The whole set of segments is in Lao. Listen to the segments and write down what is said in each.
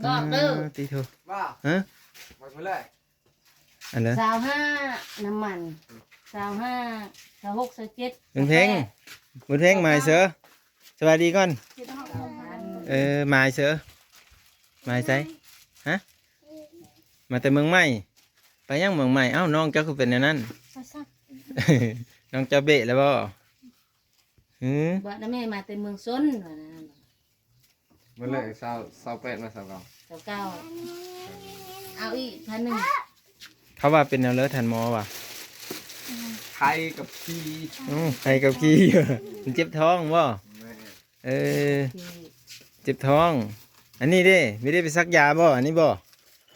ບອກເດີ ອ່າ ຕິໂທ ວ່າ ຮະ ໄປພຸ້ນເລີຍ ອັນເດີ ຊາວຫ້າ ນ້ຳມັນ ຊາວຫ້າ ຊາວຫົກ ຊາວເຈັດ ບຸນເພັງ ແປດ ບຸນເພັງ ໝາຍເສີ ສະບາຍດີກ່ອນ ເອີ ໝາຍເສີ ໝາຍໃສ ຮະ ມາແຕ່ເມືອງໃໝ່ ໄປຫຍັງເມືອງໃໝ່ ເອົ້າ ນ້ອງເຈົ້າຄືເປັນແນວນັ້ນ ໄປຊັກ ນ້ອງເຈົ້າເບະແລ້ວບໍ່? ຫື ບອກນະແມ່ ມາແຕ່ເມືອງຊົນ ວ່ານັ້ນ ເໝິດເລີຍ ຊາວ ຊາວແປດ ມາຊາວເກົ້າ ຊາວເກົ້າ ເອົາອີກພັນໜຶ່ງ ເຂົາວ່າເປັນແນວເລີ ທ່ານໝໍວ່າ ໄຄກັບຂີ້ ອື ໄຄກັບຂີ້ ມັນເຈັບທ້ອງບໍ່? ແມ່ນ ເອີ ເຈັບທ້ອງ ອັນນີ້ເດ້ ມີໄດ້ໄປສັກຢາບໍ່? ອັນນີ້ບໍ່?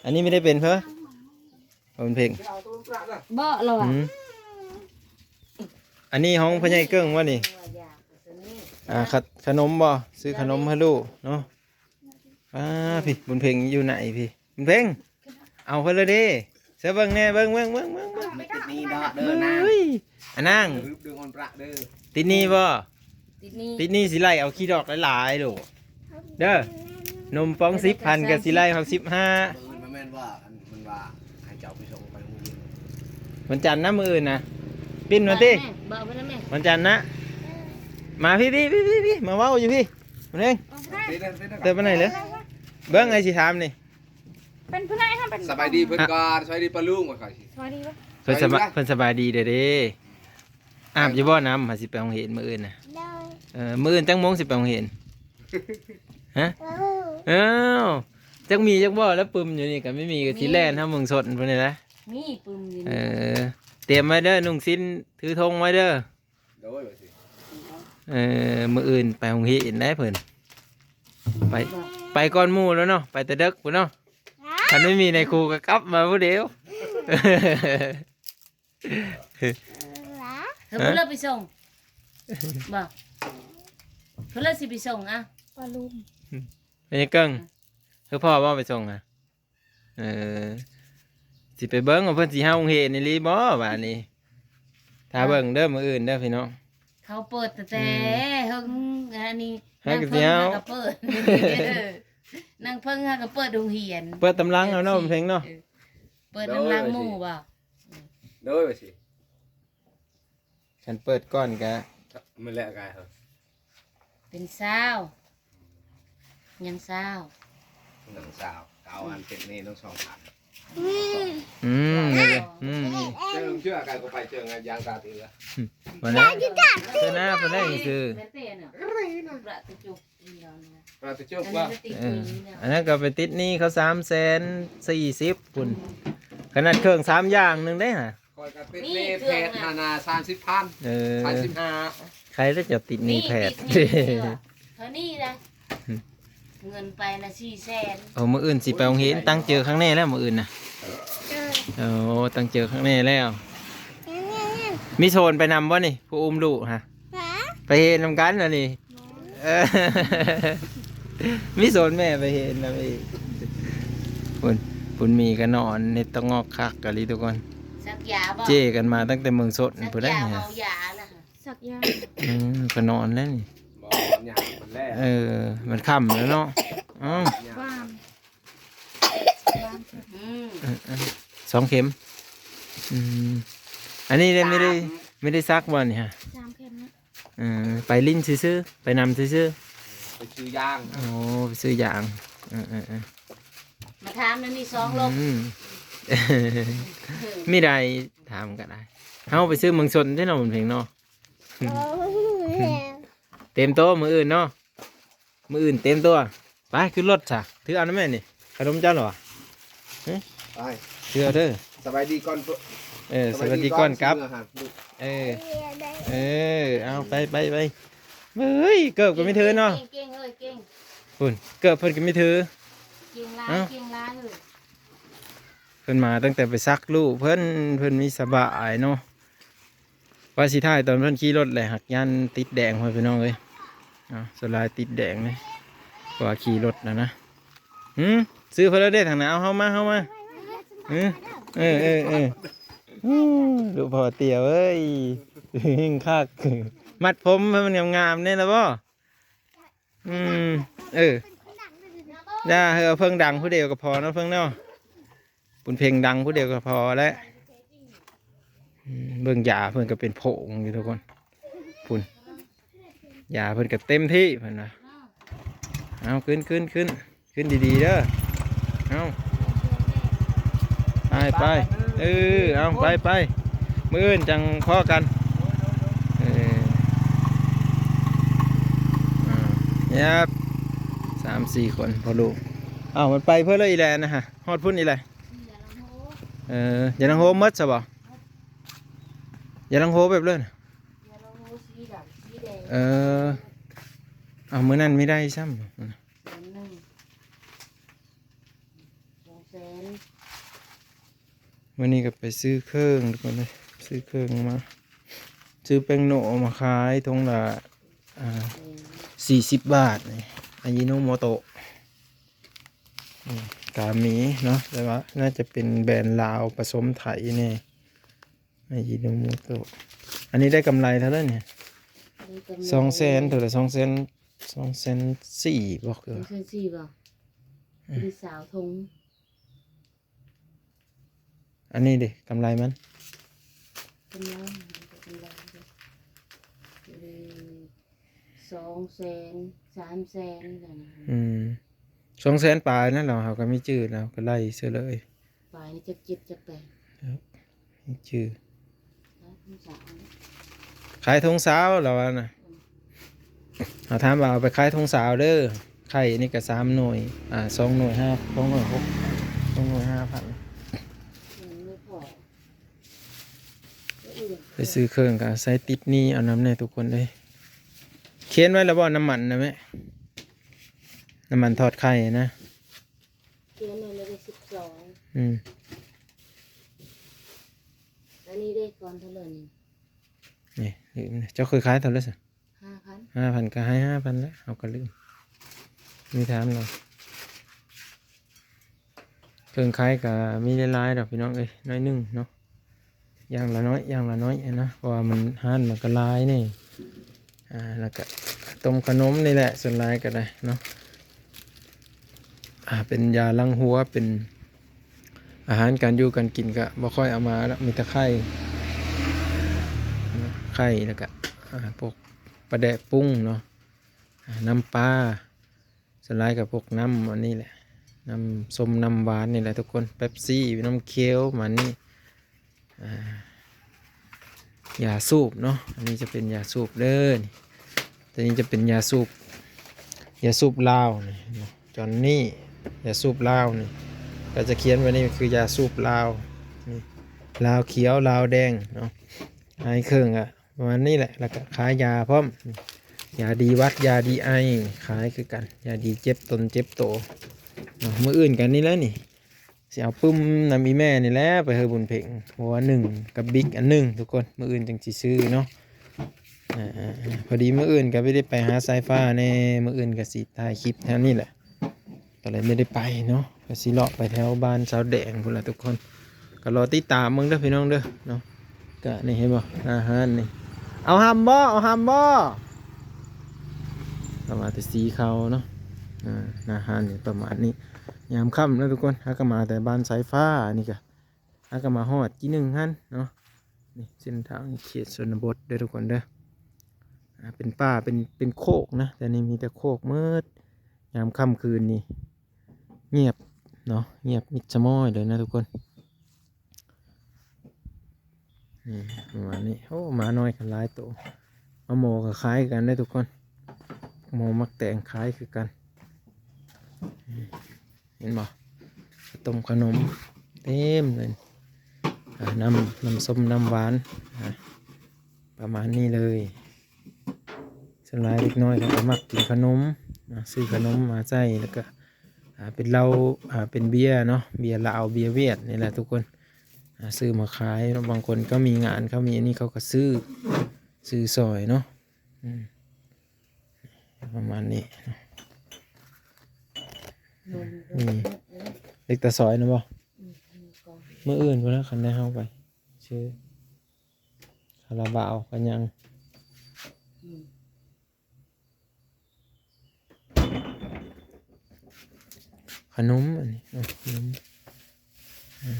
ອັນນີ້ມີໄດ້ເປັນເພີ? ເພິ່ນເພັງ ເບາະລະຫວາ ອືມ ອັນນີ້ຂອງພໍ່ໃຫຍ່ເກິ່ງບໍ່ນີ້? ອ່າ ຂະ ຂະໜົມບໍ່? ຊື້ຂະໜົມໃຫ້ລູກເນາະ ອ່າ ພີ້ ບຸນເພັງຢູ່ໃນພີ້ ບຸນເພັງ ເອົາເພິ່ນລະເດ້ ເຊີເບິ່ງແດ່ ເບິ່ງ ເບິ່ງ ເບິ່ງ ເບິ່ງ ເບິ່ງ ຕິດໜີ້ເດີນາງ ເອີຍ ອານາງ ຕຶບດຶງອອນປະເດີ ຕິດໜີ້ບໍ່? ຕິດໜີ້ ຕິດໜີ້ຊິໄລ່ເອົາຂີ້ດອກຫຼາຍໆໂລດ ເດີ ນົມປອງສິບພັນກໍຊິໄລ່ເຮົາສິບຫ້າ ມື້ອື່ນມາແມ່ນວ່າ ອັນ ມັນວ່າໃຫ້ເຈົ້າໄປສົ່ງໄປໂຮງຮຽນ ວັນຈັນນະ ມື້ອື່ນນະ ປິ່ນມາຕິ ບອກເພິ່ນນະແມ່ ວັນຈັນນະ ມາພີ້ໆໆໆ ມາເວົ້າຢູ່ພີ້ ມາເລີຍ ເຕີບໄປໄດ້ເລີຍ ເບິ່ງ ອ້າຍຊິຖາມນີ້ ເປັນຜູ້ໃດຫາ ເປັນ ສະບາຍດີເພິ່ນກ່ອນ ສະບາຍດີປ້າລຸງ ວ່າຂ້ອຍຊິ ສະບາຍດີບໍ່? ເພິ່ນສະບາຍ ສະບາຍດີ ເພິ່ນສະບາຍດີເດ້ ອາບຢູ່ບໍ່ນ້ຳ ຫາຊິໄປໂຮງຮຽນມື້ອື່ນນະ? ໂດຍ ເອີ ມື້ອື່ນຈັກໂມງຊິໄປໂຮງຮຽນ? ຮະ? ໂອ້ ເອົ້າ ຈັກມີຈັກບໍ່ ແລ້ວປຶມຢູ່ນີ້ ກໍມີ ມີກໍຊິແລ່ນຫາເມືອງຊົນພຸ້ນນີ້ແຫຼະ ມີປຶມຢູ່ນີ້ ເອີ ຕຽມໄວ້ເດີ ນຸ່ງສິ້ນ ຖືຖົງໄວ້ເດີ ໂດຍ ວ່າຊິ ເອີ ມື້ອື່ນໄປໂຮງຮຽນໄດ້ເພິ່ນ ໄປ ໄປກ່ອນໝູ່ແລ້ວເນາະ ໄປແຕ່ເດິກພຸ້ນເນາະ ຄັນບໍ່ມີນາຍຄູກໍກັບມາຜູ້ດຽວ ເອີ ເພິ່ນເລີຍໄປສົ່ງ ບໍ່ ເພິ່ນເລີຍຊິໄປສົ່ງ ອ່ະ ປ້າລຸງ ເປັນຫຍັງເກິ່ງ ຄືພໍ່ບໍ່ໄປສົ່ງ ອ່ະ? ເອີ ຊິໄປເບິ່ງວ່າເພິ່ນຊິເຂົ້າໂຮງຮຽນອີ່ຫຼີບໍ່ບາດນີ້ ຖ້າເບິ່ງເດີມື້ອື່ນເດີພີ່ນ້ອງ ເຂົາເປີດຕັ້ງແຕ່ ອືມ ເຫິງ ອັນນີ້ ເພິ່ນກໍຊິເອົາ ນາງເພິ່ງຫາກໍເປີດ ນາງເພິ່ງຫາກໍເປີດໂຮງຮຽນ ເປີດຕຳຫຼັງເອົາເນາະ ເພິ່ງເນາະ ເອີ ເປີດນຳຫຼັງໝູ່ບໍ່ ໂດຍ ວ່າຊິ ຄັນເປີດກ່ອນກະ ມື້ແລກກະເປັນຊາວ ຍັງຊາວ ຍັງຊາວ ເອົາອັນເປັນນີ້ທັງສອງພັນ ອືມ ອືມ ອືມ ເຈົ້າເຊື່ອກັນກໍໄປເຈີງານຢາງຕາເທື່ອ ອືມ ບໍ່ແລ້ວ ເທື່ອໜ້າໄປໄດ້ຊື່ ແມ່ນເຕນະ ປະຕູຈຸກ ປະຕູຈຸກວ່າ ເອີ ອັນນັ້ນກໍໄປຕິດໜີ້ເຂົາສາມແສນສີ່ສິບພຸ້ນ ຂະໜາດເຄື່ອງສາມຢ່າງໜຶ່ງເດ້ຫະ ຂ້ອຍກໍຕິດໜີ້ແພດຫັ້ນນະ ສາມສິບພັນ ເອີ ສາມສິບຫ້າ ໃຄແລ້ວຈະຕິດໜີ້ແພດ ເທົ່ານີ້ນະ ເງິນໄປນະສີ່ແສນ ເອົາ ມື້ອື່ນຊິໄປໂຮງຮຽນ ຕັ້ງເຈີຄັກແນ່ແລ້ວມື້ອື່ນນະ ເອີ ໂອ້ ຕັ້ງເຈີຄັກແນ່ແລ້ວ ມີໂຊນໄປນຳບໍ່ນີ້ ຜູ້ອຸ້ມລູກຫະ ຫາ ໄປເຮັດນຳກັນລະນີ້ ເອີ ມີໂຊນແມ່ໄປເຮັດນຳອີກ ພຸ້ນ ພຸ້ນມີກໍນອນເຮັດຕະງອກຄັກອີ່ຫຼີທຸກຄົນ ສັກຢາບໍ່ ເຈ້ກັນມາຕັ້ງແຕ່ເມືອງຊົນພຸ້ນແຫຼະ ສັກຢາ ເມົາຢານະ ສັກຢາ ອືມ ກໍນອນແລ້ວນີ້ ບໍ່ ມັນຍາມມັນແລ້ວ ເອີ ມັນຄ່ຳແລ້ວເນາະ ເອົ້າ ຫວານ ອືມ ເອີ ເອີ ສອງເຂັມ ອືມ ອັນນີ້ໄດ້ ສາມ ໄມ່ໄດ້ ໄມ່ໄດ້ສັກບໍ່ນີ້ຫະ ສາມເຂັມນະ ເອີ ໄປຫຼິ້ນຊື່ໆ ໄປນຳຊື່ໆ ໄປຊື້ຢາງ ໂອ້ ໄປຊື້ຢາງ ເອີໆໆ ມາຖາມແນວນີ້ສອງລົບ ອືມ ມີໄດ້ຖາມກໍໄດ້ ເຮົາໄປຊື້ເມືອງຊົນເດ້ເນາະ ບຸນເພັງເນາະ ເຕັມໂຕະມື້ອື່ນເນາະ ມື້ອື່ນເຕັມໂຕະ ໄປຂຶ້ນລົດຊະ ຖືເອົານຳແມ່ນີ້ ຂະໜົມເຈົ້າລະຫວາ ຫຶ ໄປ ຖືເອົາເດີ ສະບາຍດີກ່ອນ ເອີ ສະບາຍດີກ່ອນກັບ ເອີ ເອີ ເອົາ ໄປ ໄປ ໄປ ເອີຍ ເກີບກໍມີຖືເນາະ ເກັ່ງ ເກັ່ງ ເອີຍ ເກັ່ງ ພຸ້ນ ເກີບເພິ່ນກໍມີຖື ເກັ່ງຫຼາຍ ເອົ້າ ເກັ່ງຫຼາຍເອີຍ ເພິ່ນມາຕັ້ງແຕ່ໄປສັກລູກເພິ່ນ ເພິ່ນມີສະບາຍເນາະ ວ່າຊິຖ່າຍຕອນເພິ່ນຂີ່ລົດແຫຼະ ຫາກຢ້ານຕິດແດງພໍ່ພີ່ນ້ອງເອີຍ ເອົາ ສ່ວນຫຼາຍຕິດແດງເລີຍ ເພາະວ່າຂີ່ລົດນະນະ ຫຶ ຊື້ເພິ່ນແລ້ວເດ້ທາງໜ້າ ເອົາ ເຮົາມາ ເຮົາມາ ຫຶ ເອີ ເອີ ເອີ ໂອ້ ລູກພໍ່ຕຽວເອີຍ ຫຶ ຄັກ ມັດຜົມໃຫ້ມັນງາມໆແດ່ລະບໍ່? ອືມ ເອີ ຢ່າ ເອີ ເພິ່ງດັງຜູ້ດຽວກໍພໍເນາະ ເພິ່ງເນາະ ບຸນເພັງດັງຜູ້ດຽວກໍພໍແລ້ວ. ອືມ ເບິ່ງຢາເພິ່ນກໍເປັນໂພງຢູ່ທຸກຄົນ ພຸ້ນ ຢາເພິ່ນກໍເຕັມທີ່ເພິ່ນວ່າ. ເອົາ ຂຶ້ນ ຂຶ້ນ ຂຶ້ນ ຂຶ້ນດີໆເດີ. ເອົາ ໄປ ໄປ ເອີ ເອົາ ໄປ ໄປ ມື້ອື່ນຈັ່ງພໍ້ກັນ. ເອີ ອ່າ ແຍບ ສາມສີ່ຄົນພໍ່ລູກ. ເອົາ ມັນໄປເພິ່ນເລີຍອີແລນະຮະ ຮອດພຸ້ນອີແລ. ເອີ ຢານາງໂຮໝົດຊະບໍ່? ຢານາງໂຮແບບເລີຍນະ. ເອີ ເອົາ ມື້ນັ້ນມີໄດ້ຊ້ຳ ແສນໜຶ່ງ ສອງແສນ. ມື້ນີ້ກໍໄປຊື້ເຄື່ອງທຸກຄົນເອີຍ ຊື້ເຄື່ອງມາ ຊື້ແປ້ງໂນມາຂາຍ ຖົງລະ ອ່າ ສີ່ສິບບາດນີ້ ອາຢິໂນໂມໂຕະ. ອືມ ກາມີເນາະ ແຕ່ວ່າໜ້າຈະເປັນແບຣນລາວປະສົມໄທແດ່ ອາຢິໂນໂມໂຕະ. ອັນນີ້ໄດ້ກຳໄລເທົ່າໃດນີ້? ໄດ້ກຳໄລ ສອງແສນ ເທົ່າໃດ? ສອງແສນ ສອງແສນສີ່ບໍ່? ສອງແສນສີ່ບໍ່? ອືມ ມີຊາວຖົງ. ອັນນີ້ເດ ກຳໄລມັນ? ກຳໄລ ກຳໄລເດ ເອີ ສອງແສນ ສາມແສນ. ອືມ ສອງແສນປາຍນັ້ນລະ ເຮົາກໍມີຈື່ແລ້ວ ກໍໄລ່ເສຍເລີຍ. ປາຍນີ້ຈັກເຈັດຈັກແປດ ມີຈື່. ຂາຍຖົງຊາວລະວ່ານະ. ເຮົາຖາມວ່າເອົາໄປຂາຍຖົງຊາວເດີ ໄຂ່ນີ້ກໍສາມໜ່ວຍ ອ່າ ສອງໜ່ວຍຫ້າ ສອງໜ່ວຍຫົກ ສອງໜ່ວຍຫ້າພັນ. ໄປຊື້ເຄື່ອງກໍອາໄສຕິດໜີ້ເອົານຳແດ່ທຸກຄົນເອີຍ. ຂຽນໄວ້ແລ້ວບໍ່ ນ້ຳມັນນະແມ່? ນ້ຳມັນທອດໄຂ່ນະ. ຂຽນໄວ້ແລ້ວເດ້ ສິບສອງ. ອືມ ອັນນີ້ເດ້ ກ່ອນເທົ່າໃດນີ້? ນີ້ ເຈົ້າເຄີຍຂາຍເທົ່າໃດຊະ? ຫ້າພັນ ຫ້າພັນ ກໍໃຫ້ຫ້າພັນແຫຼະ ເຮົາກໍລືມ ມີຖາມເນາະ. ເຄື່ອງຂາຍກໍມີຫຼາຍໆດອກພີ່ນ້ອງເອີຍ ໜ້ອຍໜຶ່ງເນາະ ຢ່າງລະໜ້ອຍ ຢ່າງລະໜ້ອຍນະ ເພາະວ່າມັນ ຮ້ານມັນກໍຫຼາຍນີ້. ອ່າ ແລ້ວກໍຕົ້ມຂະໜົມນີ້ແຫຼະ ສ່ວນຫຼາຍກໍໄດ້ເນາະ. ອ່າ ເປັນຢາລ້າງຫົວ ເປັນອາຫານການຢູ່ການກິນກໍບໍ່ຄ່ອຍເອົາມາແລ້ວ ມີແຕ່ໄຂ່ ໄຂ່ ແລ້ວກໍ ອ່າ ພວກປາແດກປຸງເນາະ ອ່າ ນ້ຳປາ ສ່ວນຫຼາຍກໍພວກນ້ຳອັນນີ້ແຫຼະ ນ້ຳສົ້ມ ນ້ຳຫວານນີ້ແຫຼະທຸກຄົນ ເປັບຊີ ນ້ຳຂຽວ ປະມານນີ້. ອ່າ ຢາສູບເນາະ ອັນນີ້ຈະເປັນຢາສູບເດີ ນີ້ ຕົວນີ້ຈະເປັນຢາສູບ ຢາສູບລາວນີ້ເນາະ ຈອນນີ້ ຢາສູບລາວນີ້ ກໍຈະຂຽນໄວ້ນີ້ຄືຢາສູບລາວນີ້ ລາວຂຽວ ລາວແດງເນາະ. ຂາຍເຄື່ອງກໍປະມານນີ້ແຫຼະ ແລ້ວກໍຂາຍຢາພ້ອມ ຢາດີຫວັດ ຢາດີໄອ ຂາຍຄືກັນ ຢາດີເຈັບຕົນເຈັບໂຕເນາະ. ມື້ອື່ນກໍນີ້ແຫຼະນີ້ ຊິເອົາປຶ້ມນຳອີ່ແມ່ນີ້ແຫຼະ ໄປເຮືອນບຸນເພັງ ຫົວໜຶ່ງກັບບິກອັນໜຶ່ງທຸກຄົນ ມື້ອື່ນຈັ່ງຊິຊື້ເນາະ. ເອີ ພໍດີມື້ອື່ນກໍໄດ້ໄປຫາສາຍຟ້າແດ່ ມື້ອື່ນກໍຊິຖ່າຍຄລິບແຖວນີ້ແຫຼະ ກໍເລີຍບໍ່ໄດ້ໄປເນາະ ກໍຊິເລາະໄປແຖວບ້ານຊາວແດງພຸ້ນລະທຸກຄົນ ກໍລໍຕິດຕາມເບິ່ງເດີພີ່ນ້ອງເດີເນາະ. ກະນີ້ເຫັນບໍ່ ໜ້າຮ້ານນີ້ ເອົາຫຳບໍ່ ເອົາຫຳບໍ່ ເຮົາມາແຕ່ສີຂາວເນາະ. ອ່າ ໜ້າຮ້ານນີ້ປະມານນີ້ ຍາມຄ່ຳແລ້ວທຸກຄົນ ເຮົາກໍມາແຕ່ບ້ານສາຍຟ້າ ອັນນີ້ກະ ເຮົາກໍມາຮອດຈີ່ໜຶ່ງຫັ້ນເນາະ. ນີ້ເສັ້ນທາງເຂດຊົນນະບົດເດີທຸກຄົນເດີ ອ່າ ເປັນປ່າ ເປັນ ເປັນໂຄກນະ ແຕ່ນີ້ມີແຕ່ໂຄກໝົດ. ຍາມຄ່ຳຄືນນີ້ງຽບເນາະ ງຽບມິດສະໝອຍເລີຍນະທຸກຄົນ. ນີ້ປະມານນີ້ ໂອ້ ໝານ້ອຍກໍຫຼາຍໂຕ ໝາໝໍ້ກໍຂາຍຄືກັນເດີທຸກຄົນ ໝໍ້ໝາກແຕງຂາຍຄືກັນ. ເຫັນບໍ່ ເຂົ້າຕົ້ມຂະໜົມເຕັມເລີຍ ອ່າ ນ້ຳ ນ້ຳສົ້ມ ນ້ຳຫວານ ອ່າ ປະມານນີ້ເລີຍ. ສ່ວນຫຼາຍເດັກນ້ອຍເຂົາກໍມັກກິນຂະໜົມ ອ່າ ຊື້ຂະໜົມມາໃສ່ ແລ້ວກໍ ອ່າ ເປັນເຫຼົ້າ ອ່າ ເປັນເບຍເນາະ ເບຍລາວ ເບຍຫວຽດນີ້ແຫຼະທຸກຄົນ ອ່າ ຊື້ມາຂາຍເນາະ. ບາງຄົນເຂົາມີງານ ເຂົາມີອັນນີ້ ເຂົາກໍຊື້ ຊື້ຊ່ອຍເນາະ. ອືມ ປະມານນີ້ ອືມ ເຫຼັກຕາຊອຍນະບໍ່? ອືມ ມື້ອື່ນພຸ້ນນະ ຄັນໄດ້ເຮົາໄປຊື້ຄາລາບາວກໍຍັງ ອືມ. ຂະໜົມອັນນີ້ເນາະ ຂະໜົມ ອາ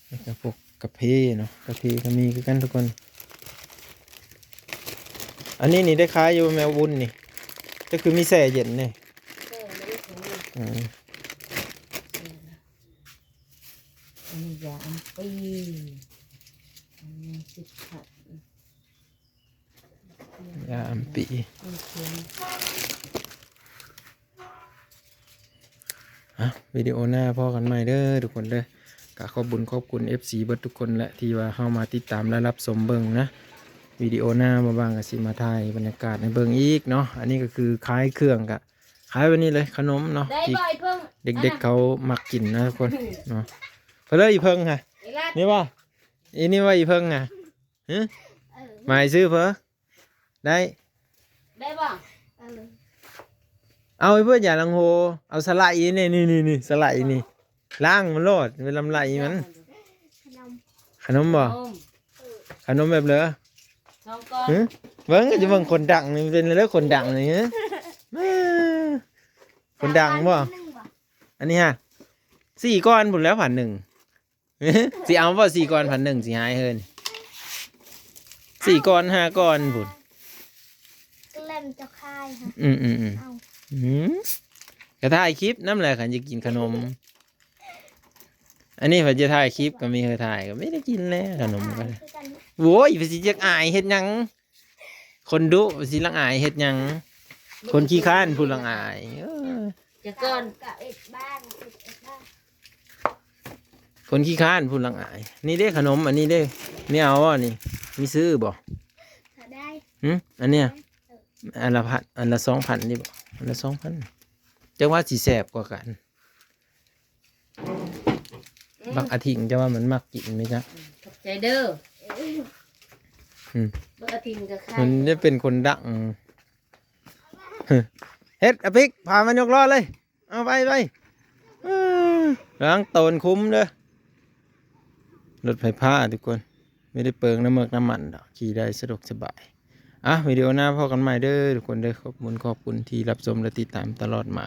ແລ້ວກໍພວກກາເຟເນາະ ກາເຟກໍມີຄືກັນທຸກຄົນ. ອັນນີ້ນີ້ໄດ້ຂາຍຢູ່ແມ່ບຸນນີ້ ກໍຄືມີແຊ່ເຢັນນີ້ ແຊ່ໄດ້ຢູ່. ອືມ ອັນນີ້ຢາອັມປີ ອັນນີ້ສິບພັນ ຢາອັມປີ ໂອເຄ. ອ່ະ ວິດີໂອໜ້າພໍ້ກັນໃໝ່ເດີທຸກຄົນເດີ. ກະຂອບບຸນຂອບຄຸນເອັຟຊີເບິດທຸກຄົນແຫຼະ ທີ່ວ່າເຮົາມາຕິດຕາມ ແລະ ຮັບຊົມເບິ່ງນະ. ວິດີໂອໜ້າ ບໍ່ວ່າງກໍຊິມາຖ່າຍບັນຍາກາດໃຫ້ເບິ່ງອີກເນາະ. ອັນນີ້ກໍຄືຂາຍເຄື່ອງ ກະຂາຍແບບນີ້ເລີຍ ຂະໜົມເນາະ ທີ່ເດັກໆເຂົາມັກກິນນະທຸກຄົນເນາະ. ເພິ່ນເລີຍອີເພິ່ງຫະ ນີ້ບໍ່ ອີນີ້ວ່າອີເພິ່ງຫະ ຫື ເອີ ມາໃຫ້ຊື້ເພິ່ງ ໄດ້ ໄດ້ບໍ່? ເອີ ເອົາໄປເພິ່ງ ຢາລ້າງໂຫ ເອົາສະໄຫຼນີ້ ນີ້ໆໆ ສະໄຫຼນີ້ ລ້າງມັນໂລດ ໄປລຳໄຫຼມັນ. ຂະໜົມ ຂະໜົມບໍ່? ເອີ ຂະໜົມແບບເລີ? ສອງກ້ອນ ຫື ເບິ່ງ ຈະເບິ່ງຄົນດັງນີ້ ເປັນເລີຍຄົນດັງນີ້ ຫື ຄົນດັງບໍ່? ອັນນີ້ຫະ ສີ່ກ້ອນພຸ້ນແລ້ວ ພັນໜຶ່ງ. ຊິເອົາບໍ່ ສີ່ກ້ອນພັນໜຶ່ງ ຊິໃຫ້ເຮີ້ນ ສີ່ກ້ອນຫ້າກ້ອນພຸ້ນ ແລ້ວເຈົ້າຂາຍຫະ. ອືມໆໆ ເອົາ ອືມ ກໍຖ່າຍຄລິບນຳແຫຼະ ຄັນຈະກິນຂະໜົມ. ອັນນີ້ເພິ່ນຈະຖ່າຍຄລິບ ກໍມີເຮີ້ນຖ່າຍ ກໍມີໄດ້ກິນແລ້ວຂະໜົມກໍໄດ້. ໂອ້ຍ ເພິ່ນຊິຈັກອາຍເຮັດຫຍັງ? ຄົນດຸຊິລັງອາຍເຮັດຫຍັງ? ຄົນຂີ້ຄ້ານຜູ້ລັງອາຍ ເອີ ຈະກ່ອນ ກະເອັດບ້ານ ເອັດ ເອັດບ້ານ ຄົນຂີ້ຄ້ານຜູ້ລັງອາຍ. ນີ້ເດ້ຂະໜົມ ອັນນີ້ເດ້ ມີເອົາບໍ່ນີ້? ມີຊື້ບໍ່? ເທົ່າໃດ? ຫຶ ອັນເນີ້ຍ ເອີ ອັນລະພັນ ອັນລະສອງພັນນີ້ບໍ່? ອັນລະສອງພັນ ຈັກວ່າຊິແຊບກວ່າກັນ. ອືມ ບັກອາທິງ ເຈົ້າວ່າມັນມັກກິນໄໝຈັກ? ອືມ ຂອບໃຈເດີ. ອືມ ບັກອາທິງກໍຂາຍ ມັນຈະເປັນຄົນດັງ. ເຮັດ ອາປິກ ພາມາຍົກລໍ້ເລີຍ ເອົາໄປ ໄປ. ເອີ ລະວັງໂຕນຄຸມເດີ ລົດໄຟຟ້າທຸກຄົນ ບໍ່ໄດ້ເປືອງນ້ຳເມືອກນ້ຳມັນດອກ ຂີ່ໄດ້ສະດວກສະບາຍ. ອ່ະ ວິດີໂອໜ້າພໍ້ກັນໃໝ່ເດີທຸກຄົນເດີ. ຂອບຄຸນ ຂອບຄຸນທີ່ຮັບຊົມ ແລະ ຕິດຕາມຕະຫຼອດມາ.